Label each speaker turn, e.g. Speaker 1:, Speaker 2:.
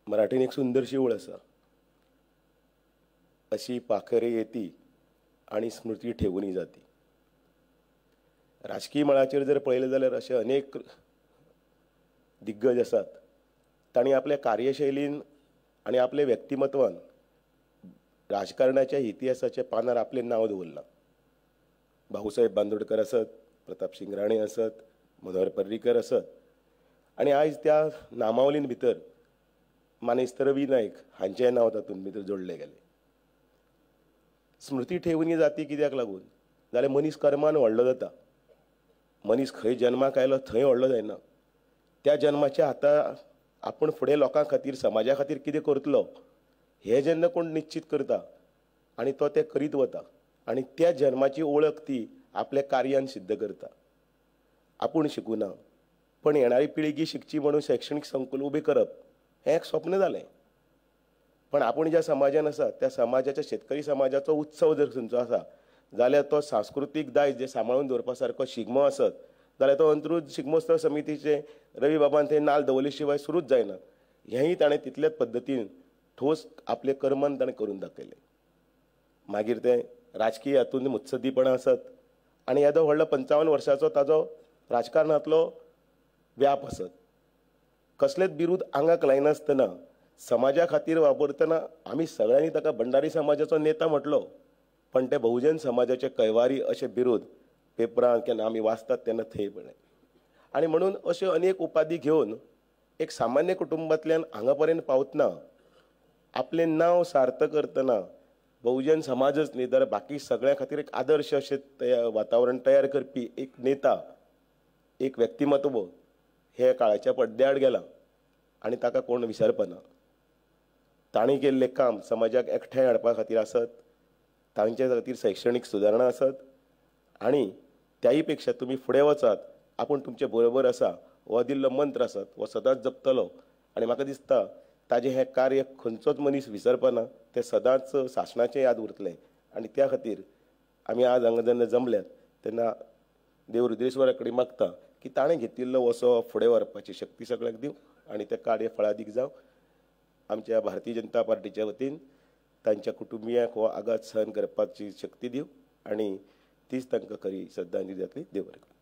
Speaker 1: मराठीन एक सुंदरशी ओळ आसा, अशी पाखरे येती आनी स्मृती ठेवून जाती. राजकीय मळाचेर जर पळयलें जाल्यार अशे अनेक दिग्गज आसात, तांणी आपल्या कार्यशैलीन आनी आपल्या व्यक्तिमत्वान राजकारणाच्या इतिहासाच्या पानार आपलें नांव दवरलां. भाऊसाहेब बांदोडकर आसत, प्रतापसिंग राणे आसत, मनोहर पर्रीकर आसत, आनी आयज त्या नामावलीन भितर मानेस्त रवी नायक हांचें नांव तातूंत भितर जोडलें गेलें. स्मृती ठेवून जाती कित्याक लागून जाल्यार मनीस कर्मान व्हडलो जाता. मनीस खंय जन्माक आयलो थंय व्हडलो जायना. त्या जन्माच्या आतां आपूण फुडें लोकां खातीर समाजा खातीर कितें करतलो हें जेन्ना कोण निश्चित करता आनी तो तें करीत वता आनी त्या जन्माची ओळख ती आपल्या कार्यान सिद्ध करता. आपूण शिकूना पण येणारी पिळगी शिकची म्हणून शैक्षणिक संकुल उबें करप हें एक स्वप्न जालें. पण आपूण ज्या समाजान आसा त्या समाजाच्या शेतकरी समाजाचो उत्सव जर खंयचो आसा जाल्यार तो सांस्कृतीक दायज जे सांबाळून दवरपा सारको शिगमो आसत जाल्यार तो अंत्रुज शिगमोत्सव समितीचे रवी बाबान थंय नाल दवरले शिवाय सुरूच जायना. हेंय ताणें तितल्याच पद्दतीन ठोस आपले कर्मान ताणें करून दाखयलें. मागीर तें राजकीय हातूंत मुत्सदीपणां आसत आनी येदो व्हडलो 55 वर्सांचो ताजो राजकारणांतलो व्याप आसत, कसलेच बिरूद आंगाक लायनासतना समाजा खातीर वापरतना आमी सगळ्यांनी ताका भंडारी समाजाचो नेता म्हटलो, पण ते बहुजन समाजाचे कैवारी अशे बिरूद पेपरान केन्ना आमी वाचतात तेन्ना थंय पळय. आनी म्हणून अश्यो अनेक उपाधी घेवन एक सामान्य कुटुंबांतल्यान हांगा पर्यंत पावतना आपलें नांव सार्थ करतना बहुजन समाजच न्ही तर बाकी सगळ्यां खातीर एक आदर्श अशें वातावरण तयार करपी एक नेता, एक व्यक्तिमत्व हे काळाच्या पड्ड्याआड गेलां आनी ताका कोण विसरपना. तांणी केल्लें काम समाजाक एकठांय हाडपा खातीर आसत, तांचे खातीर शैक्षणीक सुदारणा आसत आनी त्याय पेक्षा तुमी फुडें वचात, आपूण तुमचे बरोबर आसा हो दिल्लो मंत्र आसत हो सदांच जपतलो. आनी म्हाका दिसता ताजें हें कार्य खंयचोच मनीस विसरपना, तें सदांच सासणाचें याद उरतलें. आनी त्या खातीर आमी आज हांगा जेन्ना जमल्यात तेन्ना देव रुद्रेश्वरा कडेन मागता की ताणें घेतिल्लो वसो फुडें व्हरपाची शक्ती सगळ्यांक दिवं आनी तें कार्य फळादीक जावं. आमच्या भारतीय जनता पार्टीच्या वतीन तांच्या कुटुंबियांक हो आघात सहन करपाची शक्ती दिवं आनी तीच तांकां खरी श्रद्धांजली जातली. देव बरें करूं.